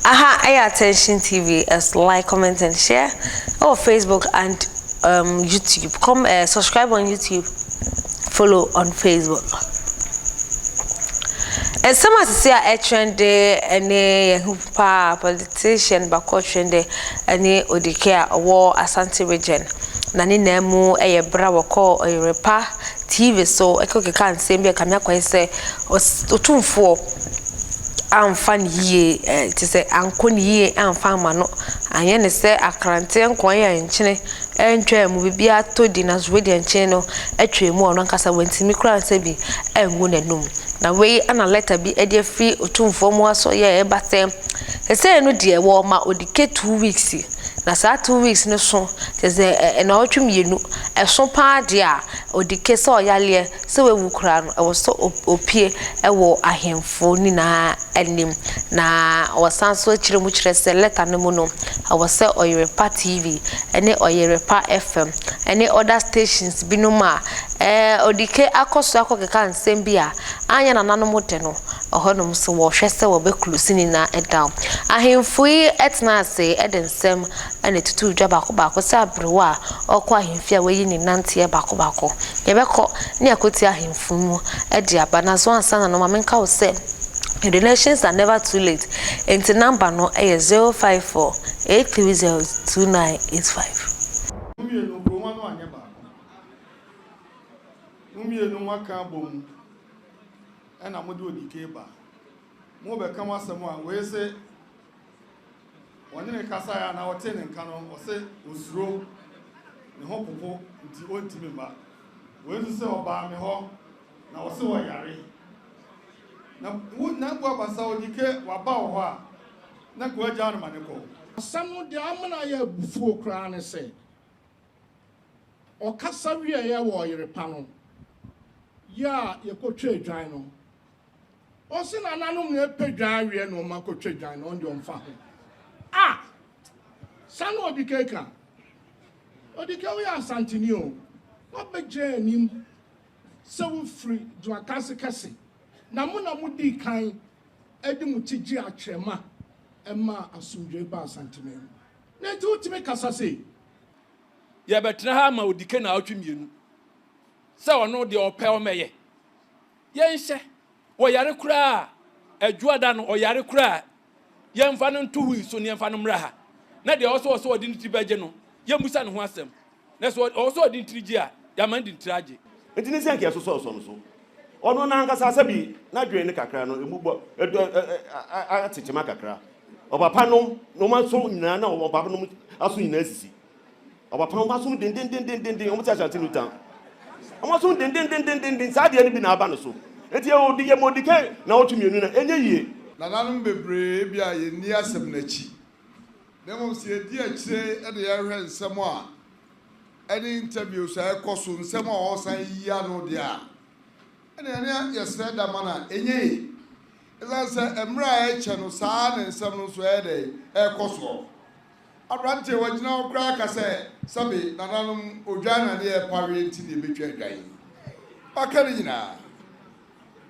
Aha ɛyɛ Attention TV as like, comment and share ɛwɔ Facebook and YouTube. Come subscribe on YouTube, follow on Facebook. Nsɛm asese a ɛtrende ɛne yɛn ho paa, politician baako trende ɛne Odike a ɔwɔ Asante Region, na ne nan mu ɛyɛ bra wɔkɔ Ɔyerepa TV so ɛkɔkeka nsɛm bi a kame akɔyɛ sɛ Otumfoɔ amfa ne yie, te sɛ ankɔ ne yie amfa ama no, anyɛ ne sɛ akranteɛ nkɔn yɛ nkyene ɛntwaa mu biribiara tɔ di, na so wei deɛ nkyene no atwa mu a ɔno ankasa wantumi koraa nsa bi angu n'anum. Na wei ana letter bi de afiri Otumfoɔ mu aso yɛ ɛba sɛ sɛsɛɛ no deɛ wɔma Odike 2 weeks, na saa 2 weeks no so kyerɛ sɛ ɛnawɔtwe 2 ɛso paa deɛ a Odike sɛ ɔyaleɛ sɛ wawu koraa no, ɛwɔ sɛ opie ɛwɔ ahemfo nyinaa anim. Na wɔsan so akyerɛ mu kyerɛ sɛ letter no mu no, ɛwɔ sɛ Ɔyerepa TV ɛne Ɔyerepa FM ɛne other stations binom a Odike akɔ so akɔkeka nsɛm bi a anyɛ nananom de no, ɛhɔnom so wɔhwɛ sɛ wɔbɛclose nyinaa down. Ahemfo yi ɛtena ase ɛde nsɛm ɛna etutu dwa baako baako sɛ aberewa a ɔkɔ ahemfie a wayi ne nanteɛ baako baako. Yɛbɛkɔ ne akɔtie ahemfo mu ɛde aba. Na so ansa na no, ma menka wo sɛ donations are never too late, nti number no ɛyɛ 054 830 2985. Mo mmienu kuroma no anyɛ baako. Mo mmienu mo aka abɔ mu ɛna mode Odike ba. Mo bɛka mo asɛm a wei sɛ wɔne ne kasaeɛ a na ɔte ne nka no, ɔsɛ osuro ne ho popo nti ɔntumi mma. Wei nso sɛ ɔbaa me hɔ na ɔsɛ ɔyare na wo na bu abasa. Odike waba wɔ hɔ a na nka wagyaa no ma ne kɔ. Asɛm no deɛ amena yɛ abufuo koraa ne sɛ ɔkasa wieɛ wɔ Ɔyerepa no yɛ a yɛkɔtwa adwan no, ɔse nananom na ɛpɛ dwan awie na ɔma kɔtwa dwan no, ɔno deɛ ɔmfa ho a sa na Odike ka. Odike, woyɛ Asanteni o, wabɛgyina anim sɛ wofiri Dwumakase kɛse na mo na modii kan de mo ti gye akyerɛma ɛma asomdwoe ba Asanteman mu, na nti wotumi kasa sei. Yɛbɛtena ha ama Odike na awɔtwe 2 sɛ ɔno deɛ ɔpɛ ɔmɛyɛ yɛnhyɛ. Wɔyare koraa, Adwuada no ɔyare koraa, yɛmfa no nto hui so ne yɛmfa no mmra ha, na deɛ ɔsɛ ɔsɛ ɔde ne tiri bɛgye no, yɛmmusa ne ho asɛm, na sɛ ɔwɔ sɛ ɔde ne tiri gye a, yɛama no de ne tiri agye. Nti ne sɛ nka yɛsosɔsɔ no so, ɔno n'ankasa sɛbi n'adwene ne kakra no emu bɔ ɛdɔ atekyema kakra. Ɔpapa nom na ɔmo aso nyinaa na ɔpapa nom aso nyinaa sisi ɔpapa nom aso dendendendenden. Ɔmo te Asante no tan ɔmo aso dendendendenden. Saa adeɛ no bi na aba no so, nti yɛ odi yɛ mo odi kɛ na ɔtwe 2 na enye yie. Nananom bebree bi a yɛnni asɛm n'akyi, na mmom sɛ yɛdi akyire de yɛhwɛ nsɛm a ɛne interviews a ɛkɔ so, nsɛm a ɔsan yi ano deɛ a ɛne ɛne yɛsrɛ da ma no a ɛnyɛ yie, ɛsiane sɛ mmerɛ a ɛkyɛ no saa ne nsɛm no nso ɛyɛ dɛ ɛrekɔ soɔ. Aberanteɛ wagyina hɔ koraa ka sɛ sɛbe nananom odwan na ne yɛ paweɛ nti ne yɛbɛtwa adwan yi, waka ne nyinaa.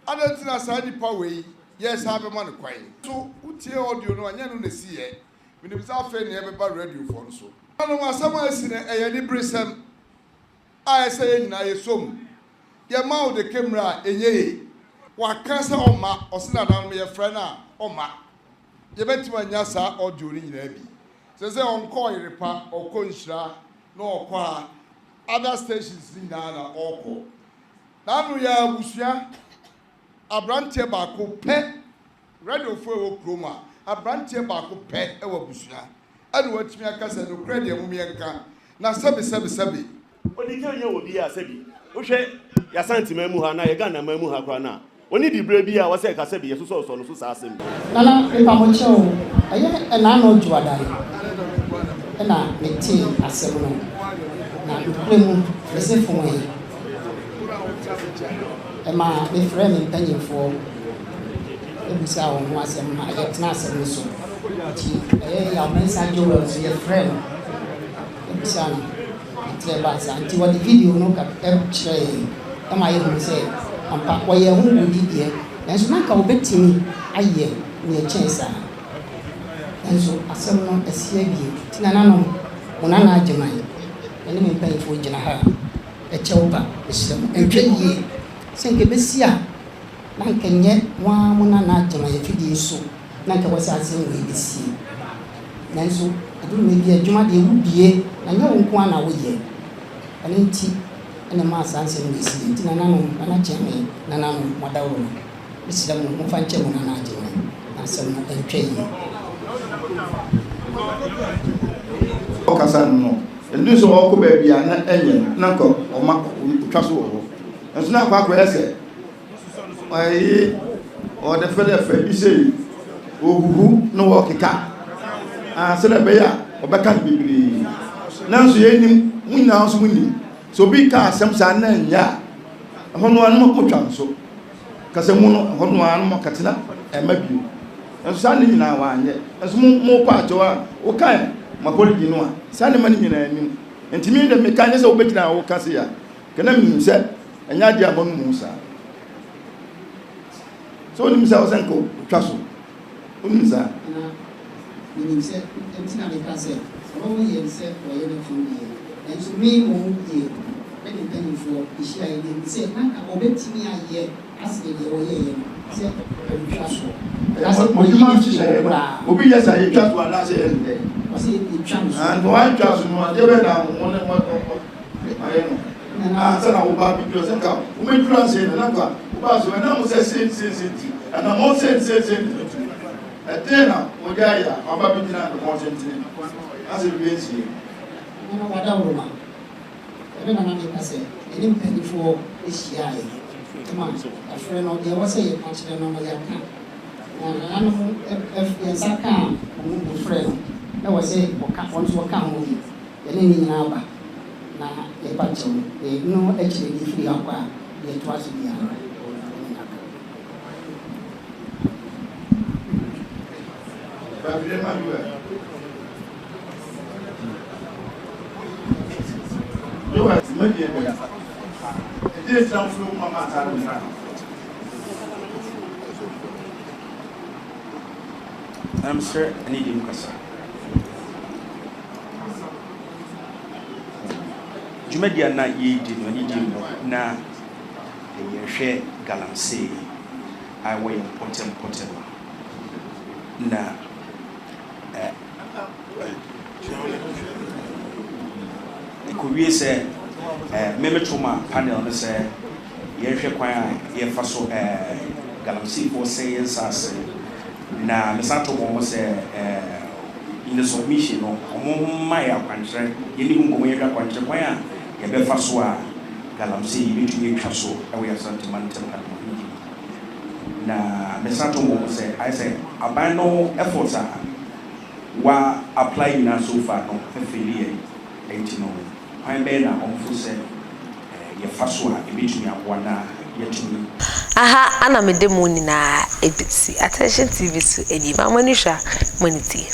Adɛn nti na saa nipa wei yɛ saa bɛma no kwan so? Wotie audio no, anyɛ no na ɛsi yɛ menim sɛ afei ne yɛbɛba radiofoɔ no so. Nanom, asɛm a asi no ɛyɛ niberesɛm a ɛsɛ yɛn nyinaa yɛsom yɛma wo de kemmerɛ a ɛnyɛ ye. Waka sɛ ɔma ɔse nananom yɛfrɛ no a ɔma yɛbɛtumi anya saa audio no nyinaa bi sɛ ɔnkɔ Ɔyerepa, ɔkɔ Nhyira na ɔkɔ a other stations no nyinaa na ɔrekɔ. N'ano yɛ abusua aberanteɛ baako pɛ, radiofoɔ ɛwɔ kurom a aberanteɛ baako pɛ ɛwɔ abusua ɛna watumi aka sɛ nokorɛ deɛ mom yɛnka na sɛbi sɛbi sɛbi. Odike nyɛ wɔ bi a sɛbi wohwɛ yɛasanteman mu ha na yɛ Ghana man mu ha koraa na ɔne di berɛ bi a wɔsɛ ɛka sɛbi yɛsosɔsɔ no so saa asɛm. Nana, mepamokyɛw, ɛyɛ ɛnaano Dwoada yi ɛna metee asɛm no, na nokorɛ mu mese fom yi ɛma mefrɛ me mpanyimfoɔ ebusa wɔn ho asɛm ma yɛtena asɛm no so. Nti ɛyɛ Yaw Mensa Joel nso yɛfrɛ no ebusa no nti ɛbaa saa. Nti wɔde video no ka kyerɛ yɛn ɛma yɛhunu sɛ ampa wɔyɛ ho wodi deɛ, nanso na nka wɔbɛtumi ayɛ nea ɛkyɛn saa. Nanso asɛm no asi awie. Nti nananom, mo Nana Agyeman ne me mpanyimfoɔ gyina ha a, ɛkyɛw pa, mesrɛ mo, ɛntwa yie. Sɛ nka ɛbɛsi a, na anka ɛnyɛ mo ara mo Nana Agyeman afidie so na anka ɛwɔ sɛ asɛm wei bɛsie. Nanso ɛduru mmerɛ bi a, adwuma deɛ wobie, na nyɛ wo nko ara na woyɛ. Ɛno nti na ɛmaa saa nsɛm wei siiɛ. Nti nananom, Nana Kyeame, nananom, mo adaworoma. Mesrɛ mo, momfa nkyɛ mo nana Agyeman, na asɛm no ntwa yie. Ɔkasa no no, ɛndu sɛ ɔkɔ baabi a na ɛnyɛ no, na nka ɔma ɔtwa so wɔ hɔ. Nso na akɔ akɔyɛ sɛ ɔyi ɔdɛfɛdɛfɛ bi sei, ɔhuhu na ɔkeka sɛdeɛ ɛbɛyɛ a ɔbɛka no bebree. Nanso yɛnim, mo nyinaa nso monim, sɛ obi ka asɛm saa na ɛnyɛ a, ɛhɔ no ara no motwa nso. Kasa mu no, ɛhɔ no ara no moakɛtena ɛmma bio. Nanso saa nne nyinaa wanyɛ. Nanso mo mokɔ akyɛw a, wokae mo akɔredi no a, saa nneɛma no nyinaa nnim. Enti me de meka, nyɛ sɛ wobɛgyina a woka sei a, nka na menim sɛ ɛnyɛ adeɛ a moanom ho saa. Sɛ wonim sɛ wo sɛ nka wotwa so. Wonim saa? Na menim sɛ, enti na meka sɛ, ɔno yɛ sɛ ɔyɛ ne fam deɛ, nanso me mmom deɛ, me ne mpanimfoɔ hyiaeɛ no, yɛhuu sɛ na anka ɔbɛtumi ayɛ asene deɛ ɔyɛeɛ no, sɛ ɔntwa soɔ, anaasɛ Mo ɔyi adwuma no firi hɔ nhyehyɛeɛ no, koraa. obi yɛ saa, yɛtwa so anaasɛ yɛyɛ no dɛn? Ɔse yɛtwa no so. Ah, nti wɔantwa so no, adeɛ bɛn na mo ne mo ayɛ no? Ansa na woba abɛduru sɛ nka wobɛduru ase no na nka wobaa so ɛnam sɛ sei sei sei nti anammɔn sei sei sei nti nti ɛdeɛn na wode ayɛ a waba bɛgyina nkɔnsɛntene asɛ biribi nsie. Nana Wadawuruma, Ɛno na na meka sɛ yɛne mpanimfoɔ hyiaeɛ ma yɛafrɛ no, deɛ ɛwɔ sɛ yɛka kyerɛ no no yɛaka, na nananom yɛn nsa kaa wɔn frɛ no na ɛwɔ sɛ wɔka, wɔn nso wɔka ho bi. Yɛne ne nyinaa ba na yɛba kyɛw no, na ɛno akyire no yɛfiri ha kɔ a, deɛ ɛtoa so biara no, yɛne no aka. Na mesrɛ anidie mu kasa. Dwumadi a na yɛredi no anigye mu na yɛrehwɛ galamsey a ɛwɔ yɛn mpɔtam mpɔtam na ɛkɔwie sɛ me meto ma panel no sɛ yɛnhwɛ kwan a yɛfa so galamseyfoɔ sɛe yɛn nsaase Na mesan to wɔn sɛ in the submission no, wɔmma yɛn akwankyerɛ, yɛnni ho nkɔmmɔ, yɛnhwɛ akwankyerɛ kwan a yɛbɛfa so a galamsey yi bɛtumi atwa so wɔ yɛn Asante mantam ha no mu. Na mesan to wɔn sɛ ayɛ sɛ aban no efforts a wa apply nyinaa so far no afeeli yɛn, ɛnti no kwan bɛn na wɔfo sɛ yɛfa so a ebetumi aboa na yɛatumi. Aha na mede mo nyinaa besi Attention TV so nie. Ma mo ani hwɛ a, mo ani tie.